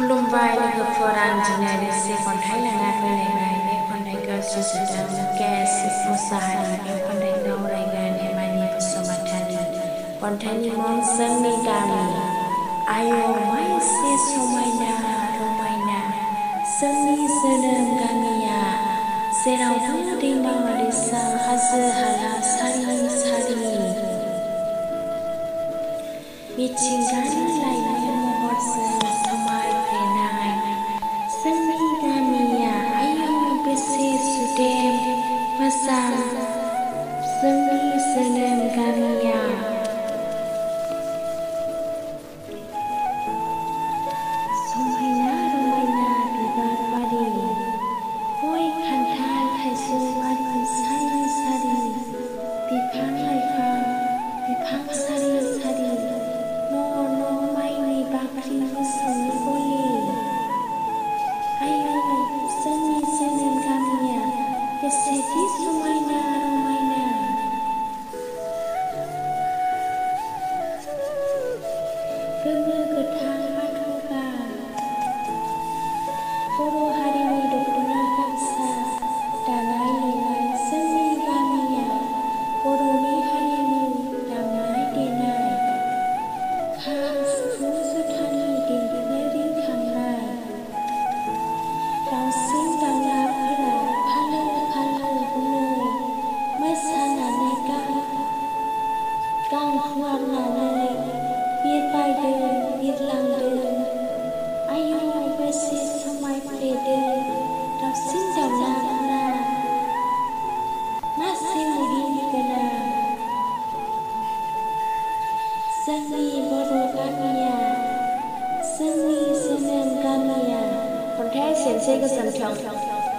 खुलुमबाय लोगोफोर आं दिनै दोंसे खन्थाइ लाना फैलायबाय। बे खन्थाइखौ सुजुदों मुकेश मुसाहारि। बे खन्थाइखौ रायगोन हेमानि बसुमतारी। खन्थाइनि मुं जोंनि गामि। आयौ मा एसे समायना रमायना जोंनि जोनोम गामिया, जेरावबो दैमा दैसा हाजो हाला सारि सारि, मिथिंगानि लायनो महरजों समायफ्लेनाय जोंनि गामिया। आयौ बेसे सुदेम मोजां जोंनि जोनोम गामिया। समायना रमायना बिबार बारि, गय खान्थाल थाइजौ बारि सारि सारि, बिफां लाइफां बिफां सारि सारि, न' न' माइनि बाख्रि मोसौनि गलि। आयौ जोंनि जोनोम गामिया बेसेदि समायना रमायना। गोमो गोथां बाथ' गाब, बर' हारिनि दख'ना गामसा दानाय लुनाय जोंनि गामिया। बर'नि हारिमु दामनाय देनाय, खाम सिफुं जथानि देंखो रिंखांनाय, दाउसिन दाउलाफोरा फालो फालो बुङो मोसानानै गां फुवारनानै बिरबायदों बिरलांदों। आयौ बेसे समायफ्लेदों दाउसिन दाउलाफोरा, मासे मुहिनि गोनां जोंनि बर' गामिया, जोंनि जोनोम गामिया। खन्थाइया एसेनोसै, गोजोन्थों।